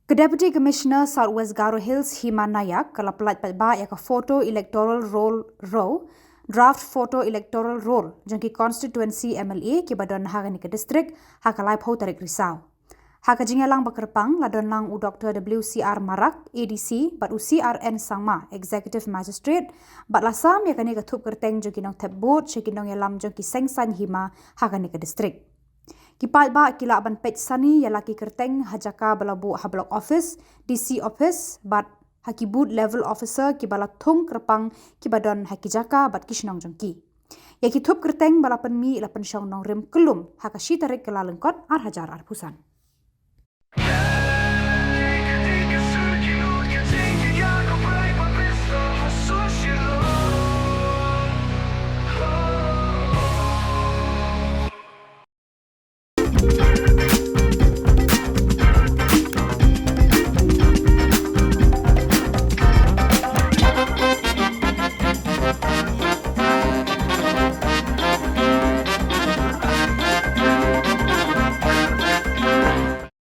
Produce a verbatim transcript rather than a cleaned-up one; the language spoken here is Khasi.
Ka Deputy Commissioner South West Garo Hills Hima Nayak ka la pyllait paidbah ïa ka photo electoral roll, draft photo electoral roll jong ki constituency M L A kiba don ha kane ka district ha ka laiphew tarik Risaw. Ha ka jingïalang ba kyrpang la don lang u Dr W C R Marak, A D C, bad u C R N Sangma, Executive Magistrate, bad la sam ïa kane ka thup kyrteng jong ki nongthep vote sha ki nongïalam jong ki seng saiñ hima ha kane ka district. Ki paidbah ki lah ban peit sani ïa la ki kyrteng ha jaka ba la buh ha Block Office, D C Office, bad ha ki Booth Level Officer kiba la thung kyrpang kiba don ha ki jaka bad ki shnong jong ki. Ïa ki thup kyrteng ba la pynmih la pynshong nongrim kyllum ha ka shi tarik Kyllalyngkot ar hajar arphew san.